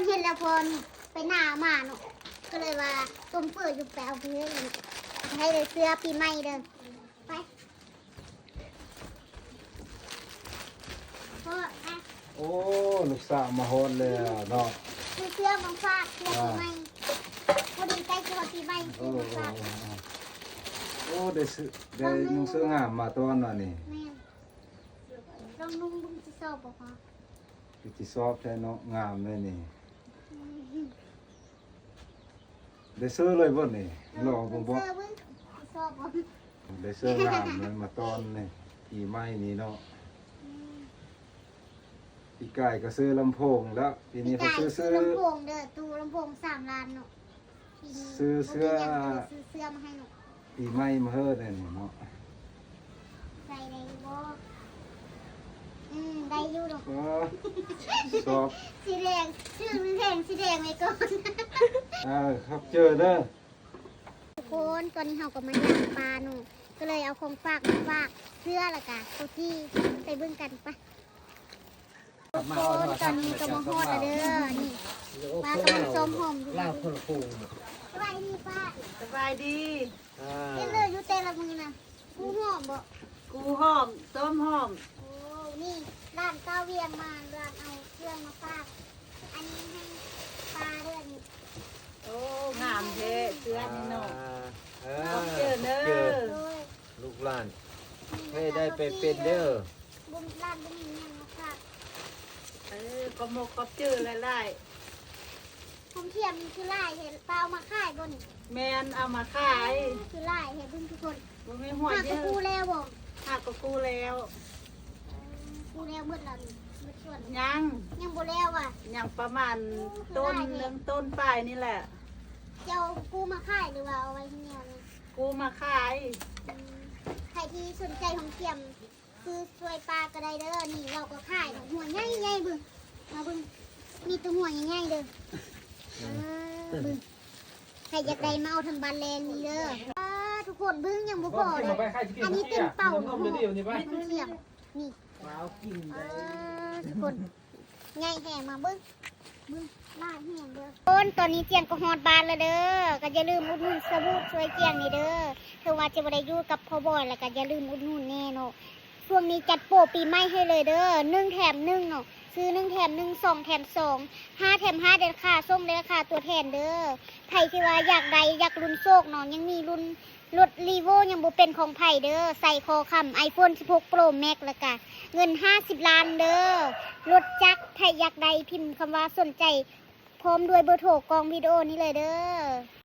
ເຫັນແລ້ວພໍນີ້ໄປນາມາເນາະ ກໍເລີຍວ່າຕົ້ມເຝີຢູ່ ໄປເອົາເພື່ອນ ໃຫ້ໄດ້ເສື້ອປີໃໝ່ເດີ ໄປ ໂອ້ ລູກສາວມາຮອດແລ້ວເນາະ ຊື້ເສື້ອມາຝາກ ເສື້ອປີໃໝ່ ພໍດີໃກ້ຊິຮອດປີໃໝ່ ຊື້ມາຝາກ ໂອ້ ໄດ້ຊື້ ໄດ້ນຸ່ງເສື້ອງາມມາຕ້ອນເນາະນີ້ ແມ່ນ ລອງນຸ່ງເບິ່ງ ຊິຊອບບໍ່ ພໍ ຄືຊິຊອບແທ້ເນາະ ງາມເລີຍນີ້ ອືມ ໄດ້ເສື້ອເລີຍບໍ່ນີ້ ລອງເບິ່ງບໍ່ ເສື້ອເບິ່ງ ຊິຊອບບໍ່ ໄດ້ເສື້ອງາມເລີຍ ມາຕ້ອນນີ້ ປີໃໝ່ນີ້ເນາະ ອືມ ປີກາຍກໍຊື້ລຳໂພງແລ້ວ ປີນີ້ກໍຊື້ ຊື້ລຳໂພງເດີ ຕູ້ລຳໂພງສາມລ້ານເນາະ ຊື້ເສື້ອ ບໍ່ມີຫຍັງ ຊື້ເສື້ອມາໃຫ້ເນາະ ປີໃໝ່ມາເຮີ້ແດ່ນີ້ເນາະ ໃສ່ໄດ້ຢູ່ບໍ່ ອືມ ໄດ້ຢູ່ດອກ ເອີ ຊອບ ສີແດງ ຊື້ແດງ ສີແດງໄວ້ກ່ອນ ເອີ ຂອບໃຈເດີ ທຸກຄົນ ຕອນນີ້ເຮົາກໍມາຫາປາເນາະ ກໍເລີຍເອົາຂອງຝາກມາຝາກ ເສື້ອ ແລ້ວກະເຂົ້າຈີ່ ໄປເບິ່ງກັນປະ. ທຸກຄົນ ຕອນນີ້ກໍມາຮອດແລ້ວເດີ ນີ້ ປາກຳລັງຊອມຫອມຢູ່ ລາວຄົນລະໂຄງ ສະບາຍດີປ້າ ສະບາຍດີ ອ່າ ເຮັດເລີຍຢູ່ແຕ່ລະມື້ນະ ກູຫອມບໍ່ ກູຫອມ ຊອມຫອມ ໂອ້ ນີ້ຫຼານສາວວຽງມາ ຫຼານເອົາເຄື່ອງມາຝາກ ອັນນີ້ໃຫ້ປ້າເດີ ນີ້ ໂອ້ ງາມແທ້ເສື້ອນີ້ເນາະ ອ່າ ເອີ ຂອບໃຈເດີ ລູກຫຼານ ໃຫ້ໄດ້ໄປເປັນເດີ ບຸນຫຼານບໍ່ມີຫຍັງມາຝາກ ເອີ ຂອບມົກຂອບໃຈຫຼາຍໆ ຂອງຂຽມນີ້ຄືຫຼາຍແທ້ ປ້າເອົາມາຂາຍບໍ່ນີ້ ແມ່ນ ເອົາມາຂາຍ ຄືຫຼາຍແທ້ ເບິ່ງທຸກຄົນ ບໍ່ມີຫົວ ຫາກະກູແລ້ວບໍ່ ຫາກະກູແລ້ວ ເອີ ກູແລ້ວໝົດແລ້ວນີ້ ໝົດສວນ ຍັງ ຍັງບໍ່ແລ້ວຫວາ ຍັງປະມານ ໂອ້ ຄືຫຼາຍແທ້ ຕົ້ນໜຶ່ງຕົ້ນປາຍນີ້ແຫຼະ ເຈົ້າກູ້ມາຂາຍ ຫຼືວ່າເອົາໄວ້ທີ່ແນວນີ້ ກູ້ມາຂາຍ ອືມ ໃຜທີ່ສົນໃຈຂອງຂຽມ ຊື້ຊ່ວຍປ້າກໍໄດ້ເດີ ນີ້ລາວກໍຂາຍ ຫົວໃຫຍ່ໆ ເບິ່ງ ມາເບິ່ງ ມີແຕ່ຫົວໃຫຍ່ໆ ເດີ ເອີ ເບິ່ງ ໃຜຢາກໄດ້ມາເອົາທາງບ້ານແລງນີ້ເດີ. ອ່າ ທຸກຄົນເບິ່ງ ຍັງບໍ່ພໍເລີຍ ອັນນີ້ເຕັມເປົາ ຂຽມ ນີ້ ວ້າວ ກິນໄດ້ ເອີ ທຸກຄົນ ໃຫຍ່ແຮງ ມາເບິ່ງ ເບິ່ງ ຫຼາຍແຮງເດີ ຄົນ ຕອນນີ້ຈຽງກໍຮອດບ້ານແລ້ວເດີ ກໍຢ່າລືມອຸດໜູນສະບູດຊ່ວຍຈຽງນີ້ເດີ ເຖິງວ່າຈະບໍ່ໄດ້ຢູ່ກັບພໍ່ບອຍ ແລ້ວກໍຢ່າລືມອຸດໜູນແດ່ເນາະ ຊ່ວງນີ້ຈັດໂປປີໃໝ່ໃຫ້ເລີຍເດີ ໜຶ່ງແຖມໜຶ່ງເນາະ ຊື້ໜຶ່ງແຖມໜຶ່ງ ສອງແຖມສອງ ຫ້າແຖມຫ້າ ໃນລາຄາສົ່ງ ໃນລາຄາຕົວແທນເດີ ໃຜທີ່ວ່າຢາກໄດ້ ຢາກລຸ້ນໂຊກເນາະ ຍັງມີລຸ້ນ ລົດ Revo ຍັງບໍ່ເປັນຂອງໃຜເດີ ໃສ່ຄໍຄຳ iPhone ສິບຫົກ Pro Max ແລ້ວກະເງິນຫ້າສິບລ້ານເດີ ລົດຈັກ ໃຜຢາກໄດ້ພິມຄຳວ່າສົນໃຈ ພ້ອມດ້ວຍເບີໂທກ້ອງວິດີໂອນີ້ເລີຍເດີ.